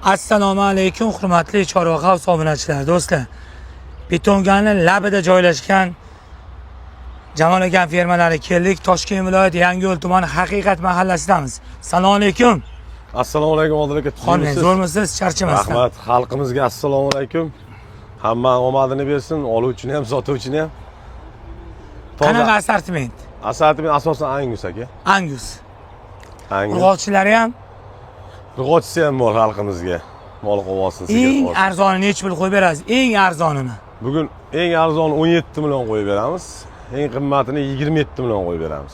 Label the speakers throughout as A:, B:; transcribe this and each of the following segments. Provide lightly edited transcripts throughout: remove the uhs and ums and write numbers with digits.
A: Assalomu alaykum hurmatli Chorva House obunachilari, do'stlar. Betongani labida joylashgan Jamol akam fermalari keldik. Toshkent viloyati Yangiyo'l tumani Haqiqat mahallasidamiz. Assalomu alaykum.
B: Assalomu alaykum Odil aka.
A: Xolmang, zo'rmisiz, charchamasdan.
B: Rahmat. Xalqimizga assalomu alaykum. Hamma omadini bersin, oluvchini ham, sotuvchini ham.
A: Qanaqa assortiment?
B: Assortiment asosan Angus aka.
A: Angus.
B: Angus.
A: Urg'ochilari ham
B: Urg'ochisi ham bor xalqimizga. Mol qo'yolsin, sigir
A: eng
B: olsin.
A: arzoni nechi pul qo'yib berasiz? Eng arzonini.
B: Bugun eng arzoni 17 million qo'yib beramiz. Eng qimmatini 27 million qo'yib beramiz.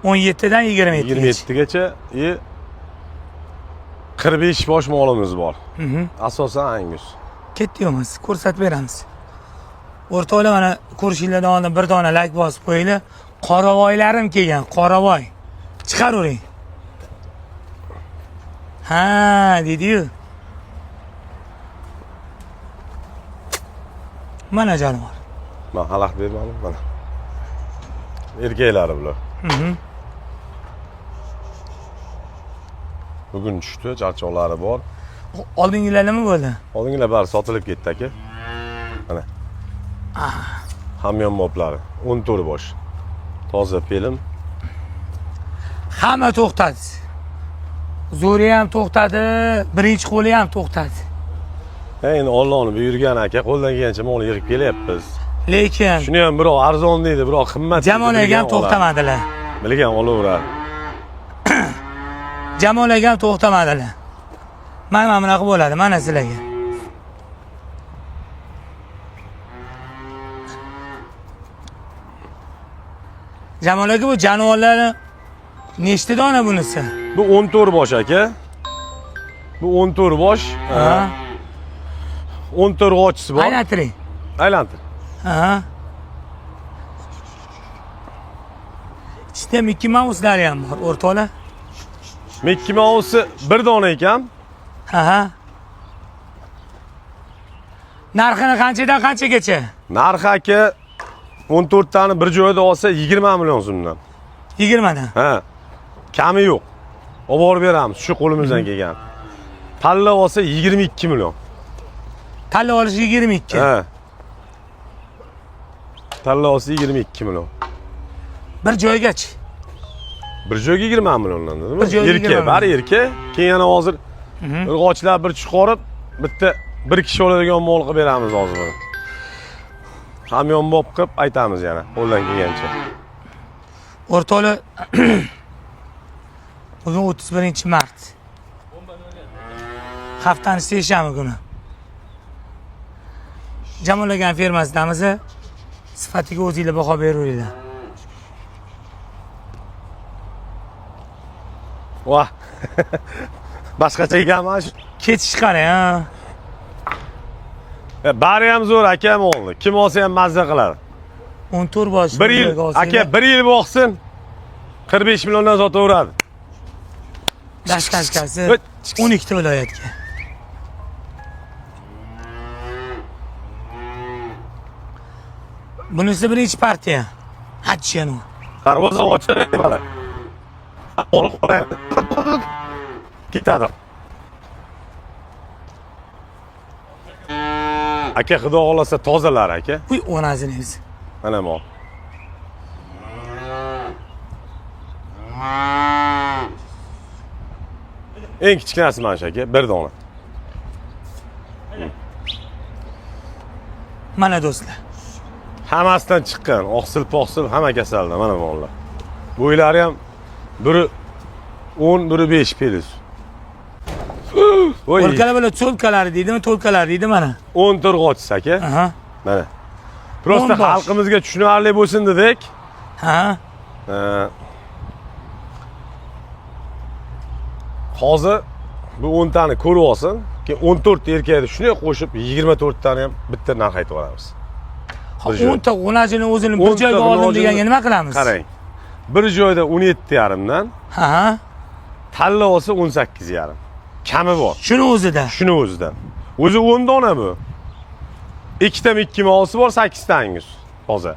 A: 17 dan 27
B: 27 gacha 45 bosh molimiz bor. Asosan Angus.
A: Ketdi emas, ko'rsatib beramiz. O'rtoqlar, mana ko'rishinglardan oldin bir dona like bosib qo'yinglar. Qoravoylarim kelgan, qoravoy. Chiqaravering. Ha, dedi-yu. Mana jonivor.
B: Men xalaqit bermadim mana. Erkaklari bular. Bugun tushdi, charchoqlari bor.
A: Oldingilar nima bo'ldi?
B: Oldingilar bari sotilib ketdi aka. Mana. Hamyonboplari 14 bosh. Toza pelim.
A: Hamma to'xtadi. Zo'ri ham to'xtadi, birinchi qo'li ham to'xtadi.
B: Endi Allohning buyurgani aka, qo'ldan kelgancha mol yig'ib kelyapmiz.
A: Lekin
B: Shuni ham birov arzon deydi, birov qimmat deydi.
A: Jamol akam
B: Bilgan oladi.
A: to'xtamadilar.
B: Bilgan olaveradi.
A: Jamol akam to'xtamadilar. Mana bunaqa bo'ladi, mana sizlarga. Jamol aka, bu jonivorlarni nechta dona bunisi?
B: Bu 14 bosh aka. Bu 14 bosh.
A: Ha?
B: 14 g'ochisi bor.
A: Aylantiring.
B: Aylantir.
A: Ha. Ichida Mickey Mouse'lari ham bor, o'rtoqlar.
B: Mickey Mouse'i bir dona ekan.
A: Ha. Narxini qanchadan qanchagacha?
B: Narxi aka 14 tani bir joyda olsa 20 million so'mdan.
A: 20 dan.
B: Ha. Kami yo'q. Olib borib beramiz shu qo'limizdan kelgan. Tanlab olsa 22 million.
A: Tanlab olish 22.
B: Ha. Tanlab olsa 22 million.
A: Bir joygachi.
B: Bir joyga 20 milliondan dedimi?
A: Bir joyga 20
B: Erkak,
A: million.
B: bari erkak. Keyin yana hozir urg'ochilar bir chiqarib, bitta bir kishi oladigan mol qilib beramiz hozir buni. Hamyonbop qilib aytamiz yana qo'ldan kelgancha.
A: O'rtoqlar, bugun 31 mart. Haftani seshanba kuni. Jamol akam fermasidamiz. Sifatiga o'zinglar baho beraveringlar.
B: Vah. Boshqacha ekan mana shu.
A: Ketish qarang, ha.
B: Bari ham zo'r aka molni. Kim olsa ham mazza qiladi.
A: 14 bosh.
B: Bir yil
A: joyga olsanglar,
B: aka bir yil boqsin. 45 milliondan sotaveradi.
A: Dastavkasi
B: Voy.
A: 12 ta viloyatga. Bunisi birinchi partiya. Hachchanu.
B: Darvoza ochiladi mana. Olib qo'yadi. Ketadi. Aka xudo xolasa tozalar aka.
A: Uy onasini o'zi.
B: Mana mol. Eng kichkinasi mana shu aka, bir dona.
A: Mana do'stlar.
B: Hammasidan chiqqan, oqsil poqsil hamma kasaldan mana mollar. Bo'ylari ham biri 10, biri 5 pelis. Voy,
A: O'lkalar bilan to'lkalari deydimi? To'lkalar deydi mana.
B: 10 to'rg'ochisi aka.
A: Aha.
B: Mana. Prosta
A: 10 bosh.
B: xalqimizga tushunarli bo'lsin dedik.
A: Ha.
B: Hozir bu 10 tani ko'rib olsin, keyin 14 ta erkakni shunday qo'shib 24 tani ham bitta narx aytib yuboramiz.
A: Ha,
B: Bir joy.
A: 10 ta g'unajini o'zini bir
B: 10 ta
A: joyga oldim
B: g'unajini-
A: deganga nima qilamiz?
B: Qarang. Bir joyda 17,5 dan
A: Ha.
B: tanlab olsa 18,5. Kami bor.
A: Shuni o'zida.
B: Shuni o'zidan. O'zi 10 dona bu. Ikkita Mickey Mouse'i bor, 8 ta Angus. Toza.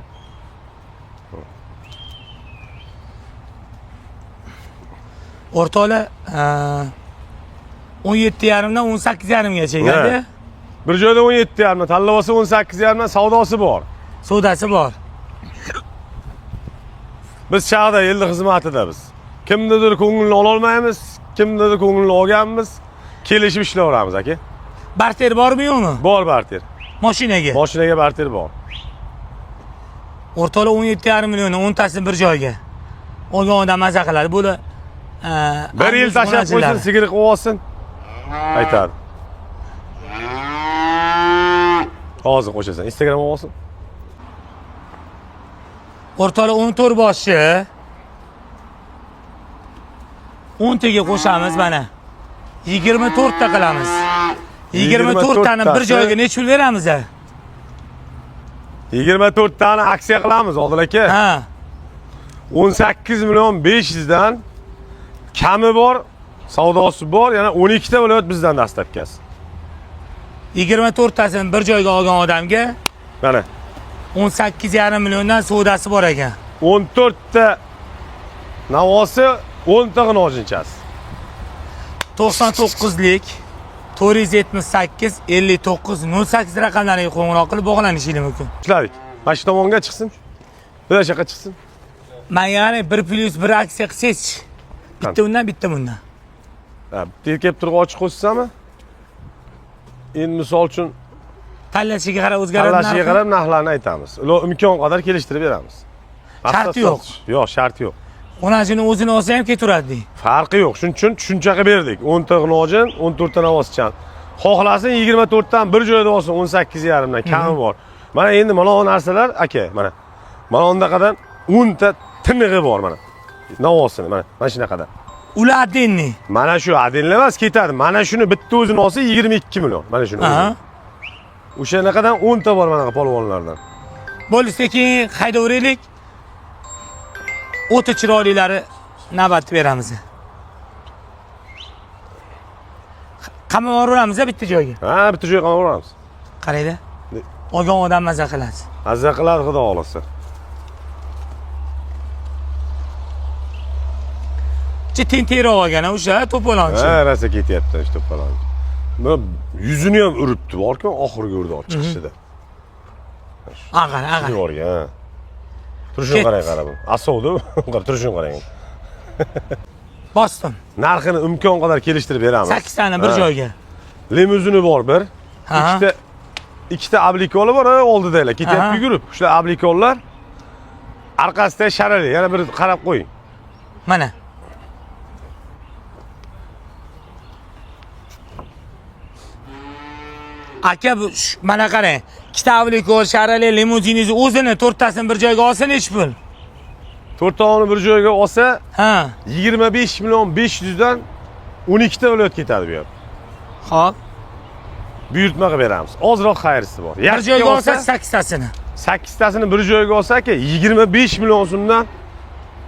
A: O'rtoqlar, 17,5 dan 18,5 gacha ekanda.
B: Bir joyda 17,5, tanlab olsa 18,5 dan savdosi bor.
A: Savdosi bor.
B: Biz chaqda elni xizmatida biz. Kimnidir ko'nglini ololmaymiz, kimnidir ko'nglini olganmiz. Kelishib ishlayveramiz aka.
A: Barter bormi yo'qmi?
B: Bor barter.
A: Mashinaga.
B: Mashinaga barter bor.
A: O'rtoqlar 17,5 million 10 tasini bir joyga. Olgan odam maza qiladi. Buni
B: Bir yil tashlab qo'ysin, sigir qilib olsin. Aytadi. Hozir qo'shasan. Instagram olsin.
A: O'rtoqlar 14 boshi. 10 taga qo'shamiz mana. 24 ta qilamiz. 24 tani bir joyga necha pul beramiz? A?
B: 24 tani aksiya qilamiz, Odil aka.
A: Ha.
B: 18 million 500 dan kami bor, savdosi bor, yana 12 ta viloyat bizdan dastlabkasi.
A: 24 tasini bir joyga olgan odamga
B: Mana
A: 18,5 milliondan savdosi bor ekan.
B: 14 ta navosi, 10 ta g'inojinchasi.
A: 99lik 478 59 08 raqamlariga qo'ng'iroq qilib bog'lanishingiz mumkin.
B: Ishladik. Mana shu tomonga chiqsin. Bir yoqqa chiqsin.
A: Men ya'ni 1 plyus 1 aksiya qilsangiz, bitta undan, bitta bundan.
B: Ha, bitta erkak turg'ochi qo'shsami? Endi misol uchun
A: Tanlashiga qarab o'zgaradi.
B: tanlashiga
A: narxi.
B: qarab narxlarni aytamiz. Ular imkon qadar kelishtirib beramiz.
A: Sharti yo'q.
B: Yo'q, sharti yo'q.
A: Xonachini o'zini olsa ham ketaveradi deng.
B: Farqi yo'q. Shuning uchun tushuncha qilib berdik. 10 ta g'inojin, 14 ta navoschan. Xohlasin 24 tan bir joyda olsin, 18,5 dan kami bor. Mana endi mana bu narsalar aka, mana. Mana undaqadan 10 ta tinig'i bor mana. Navosini mana, mana shunaqadan.
A: Ular отдельный.
B: Mana shu adilli emas ketadi. Mana shuni bitta o'zini olsa 22 million. Mana shuni.
A: Aha.
B: o'zini. O'shanaqadan 10 ta bor manaqa polvonlardan.
A: Bo'ldi, sekin haydaveraylik. O'ta chiroylilari navbat beramiz. Qamab yuboramiz bitta joyga.
B: Ha, bitta joyga qamab.
A: Qaranglar. Olgan odam maza qiladi.
B: Mazza qiladi xudo xohlasa.
A: Chi tentakroq olgan o'sha to'polonchi.
B: Ha, rosa ketyapti shu to'polon. Bu yuzini ham uribdi, borku, oxirgi urdi chiqishida.
A: Ag'ar, ag'ar.
B: Yuborgan. Ha. Turishini
A: Ket.
B: qarang, qarab. Asovdi. Qarab turishini qarang.
A: Bosdim.
B: Narxini imkon qadar kelishtirib beramiz.
A: 8 tani bir
B: Ha.
A: joyga.
B: Limuzini bor bir.
A: Ha.
B: Ikkita ablikoli bor, ha, oldidagilar. Ketyapti
A: Aha.
B: yugurib. Shular ablikollar. Orqasida sharali. Yana bir qarab qo'ying.
A: Mana. Aka bu mana qarang. Kitabli ko'r, sharali limuziningizni o'zini to'rttasini bir joyga olsa nechi pul?
B: To'rttog'ini bir joyga olsa
A: Ha.
B: 25 million 500 dan 12 ta viloyat ketadi bu ham.
A: Xo'p.
B: Buyurtma qilib beramiz. Ozroq xayrisi bor.
A: Bir joyga olsa 8tasini.
B: 8 tasini bir joyga olsa aka 25 million so'mdan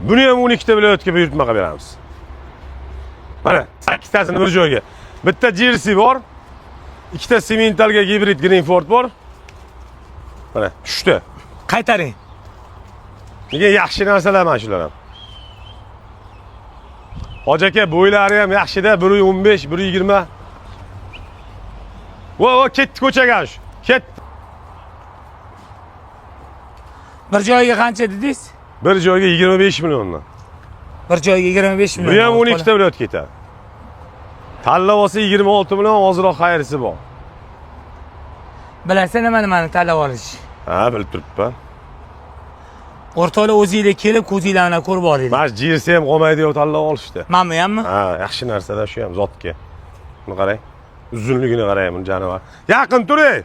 B: buni ham 12 ta viloyatga buyurtma qilib beramiz. Mana 8 tasini bir joyga. Bitta Jersey bor. Ikkita sementalga gibrid Greenford bor. Mana 3 ta.
A: Qaytaring.
B: Nega yaxshi narsalar mana shular ham. Hoji aka bo'ylari ham yaxshida 1.15, 1.20. Vo, vo, ketdi ko'chaga shu. Ketdi.
A: Bir joyga qancha dedingiz?
B: Bir joyga 25 milliondan.
A: Bir joyga 25 million.
B: Bu ham 12 ta viloyat ketadi. Tanlab olsa 26 million ozroq xayrisi bor.
A: Bilasan nima nimani tanlab olish.
B: Ha, bilib turibman.
A: O'rtoqlar o'zinglar kelib ko'zinglar bilan ko'rib olinglar.
B: Mana shu Jersey ham qolmaydi yo'q tanlab olishdi.
A: Manmi hammi?
B: Ha, yaxshi narsada shu ham zotga. Buni qarang. Uzunligini qarang buni jonivor. Yaqin turing.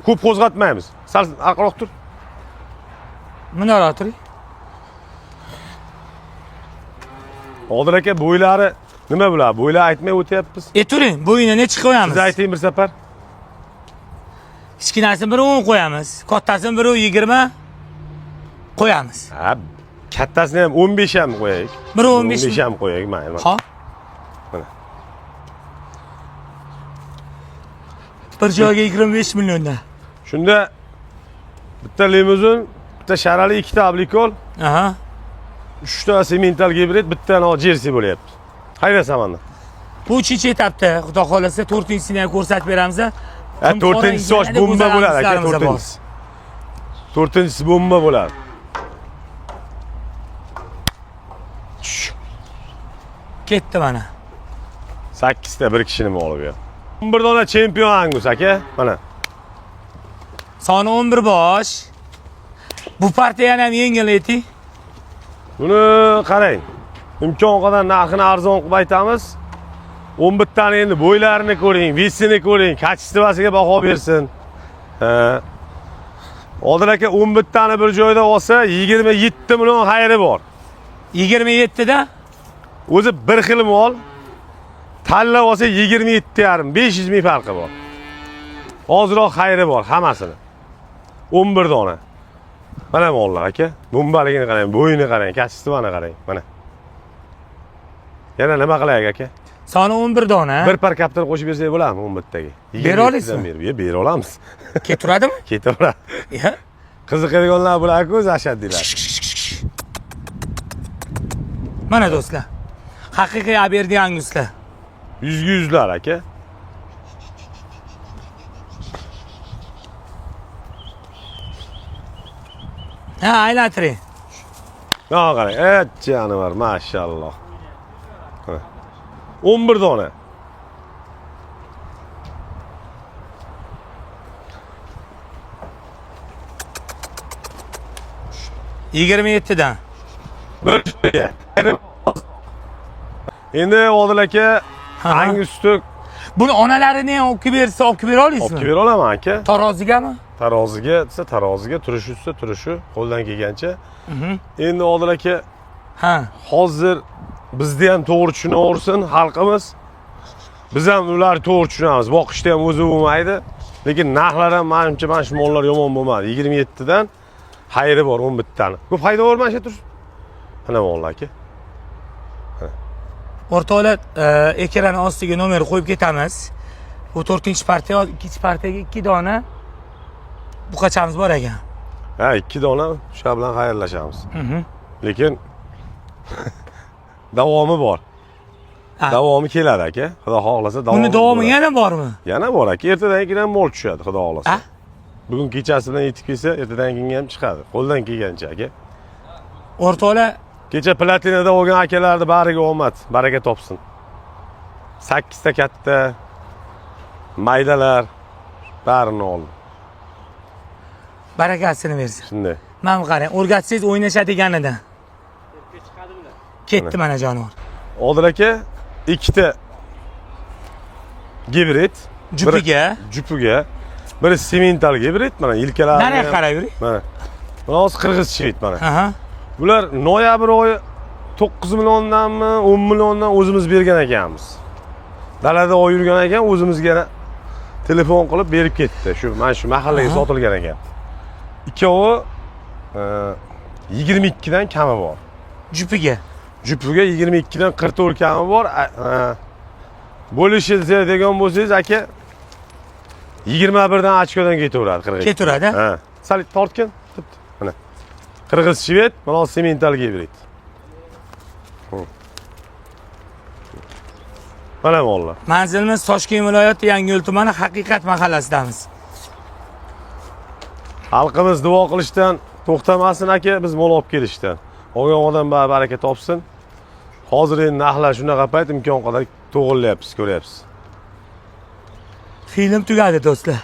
B: Ko'p qo'zg'atmaymiz. Sal orqaroq tur.
A: Bundoq turing.
B: Odil aka bo'ylari nima bular? Bo'ylar aytmay o'tyapmiz.
A: E turing, bo'yini nechi qo'yamiz?
B: Siz ayting bir safar.
A: Kichkinasini bir 10 qo'yamiz, kattasini bir 20 qo'yamiz.
B: Ha, kattasini ham 15 ham qo'yaylik.
A: Bir 15
B: 15 ham qo'yaylik, mayli.
A: Xo'p.
B: Mana.
A: Bir joyga 25 milliondan.
B: Shunda bitta limuzin, bitta sharali, ikkita ablikol,
A: Aha.
B: uchta semental gibrid, bitta no jersey bo'lyapti. Haydasan mana.
A: Bu uchinchi etapda, xudo xohlasa, to'rtinchisini ham ko'rsatib beramiz.
B: Ha, to'rtinchisi osh bomba bo'ladi aka, to'rtinchisi. To'rtinchisi bomba bo'ladi.
A: Ketdi mana.
B: 8 ta bir kishini moli bu ham. 11 dona chempion Angus aka, mana.
A: Soni 11 bosh. Bu partiyani ham yengil ayting.
B: Buni qarang. Imkon qadar narxini arzon qilib aytamiz. 11 tani endi bo'ylarini ko'ring, вес ini ko'ring, качество siga baho bersin. Ha. Odil aka, 11 tani bir joyda olsa 27 million xayri bor.
A: 27 da.
B: O'zi bir xil mol. Tanlab olsa 27,5, 500 ming farqi bor. Ozroq xayri bor hammasini. 11 dona. Mana mollar aka. Bombaligini qarang, bo'yini qarang, качество ni qarang. Mana. Yana nima qilaylik aka?
A: Soni 11 dona.
B: Bir par kaptar qo'shib bersak bo'ladimi 11 taga?
A: Bera olasizmi?
B: Berib, bera olamiz.
A: Keturadimi?
B: Ketaveradi.
A: Ya.
B: Qiziqadiganlar bular-ku o'zi ashaddilar.
A: Mana do'stlar. Haqiqiy Aberdeen Anguslar.
B: Yuzga yuzlar aka.
A: Ha, aylantiring.
B: Mana qarang, et jonivor, mashalloh. Mana. 11 dona.
A: 27 dan.
B: Bir joyga. Endi Odil aka, Angus suti.
A: Buni onalarini ham olib kelib bersa, olib kelib bera
B: Olib
A: olasizmi?
B: kelib bera olaman aka.
A: Tarozigami?
B: Taroziga desa taroziga, turishi desa turishi, qo'ldan kelgancha. Endi Odil aka, hozir bizni ham to'g'ri tushunaversin xalqimiz. Biz ham ularni to'g'ri tushunamiz. Boqishda ham o'zi bo'lmaydi. Lekin narxlar ham manimcha mana shu mollar yomon bo'lmadi. 27 dan xayri bor 11 tani. Ko'p haydovor mana shu tursin. Mana mollar aka.
A: O'rtoqlar, ekran ostiga nomer qo'yib ketamiz. Bu to'rtinchi partiya, ikkinchi partiyaga ikki dona buqachamiz bor ekan.
B: Ha, ikki dona o'sha bilan xayrlashamiz. Lekin davomi bor. Davomi keladi aka. Xudo xohlasa davomi.
A: Buni davomi
B: bo'ladi.
A: yana bormi?
B: Yana bor aka. Ertadan keyin ham mol tushadi, xudo xohlasa.
A: Ha?
B: Bugun kechasi bilan yetib kelsa, ertadan keyin ham chiqadi. Qo'ldan kelgancha aka.
A: O'rtoqlar,
B: Kecha platinada olgan akalarni bariga omad, baraka topsin. 8 ta katta maydalar barini oldi.
A: Barakasini bersin.
B: Shunday.
A: Mana bu qarang, o'rgatsangiz o'ynashadiganidan. Ketdi mana jonivor.
B: Odil aka, ikkita gibrid.
A: Jupiga.
B: Jupiga. Biri semental gibrid, mana yelkalari.
A: Nariga qarab yuring.
B: Mana. Mana hozir qirg'iz shved mana. Bular noyabr oyi 9 milliondanmi, 10 milliondan o'zimiz bergan ekanmiz. Dalada oy yurgan ekan, o'zimizga telefon qilib berib ketdi. Shu mana shu mahallaga sotilgan ekan. Ikkovi 22 dan kami bor.
A: Jupiga.
B: Jupiga 22 dan 44 kami bor. Bo'lishi degan bo'lsangiz aka, 21 dan ochkodan ketaveradi 42.
A: Ketaveradi?
B: Ha. Sal tortgin. Tupti. Mana. Qirg'iz shved, mana semental gibrid. Mana mollar.
A: Manzilimiz Toshkent viloyati Yangiyo'l tumani Haqiqat mahallasidamiz.
B: Xalqimiz duo qilishdan to'xtamasin aka, biz mol olib kelishdan. Olgan odam baraka topsin. Hozir endi narxlar shunaqa payt, imkon qadar to'g'rilayapmiz, ko'ryapsiz.
A: Film tugadi do'stlar.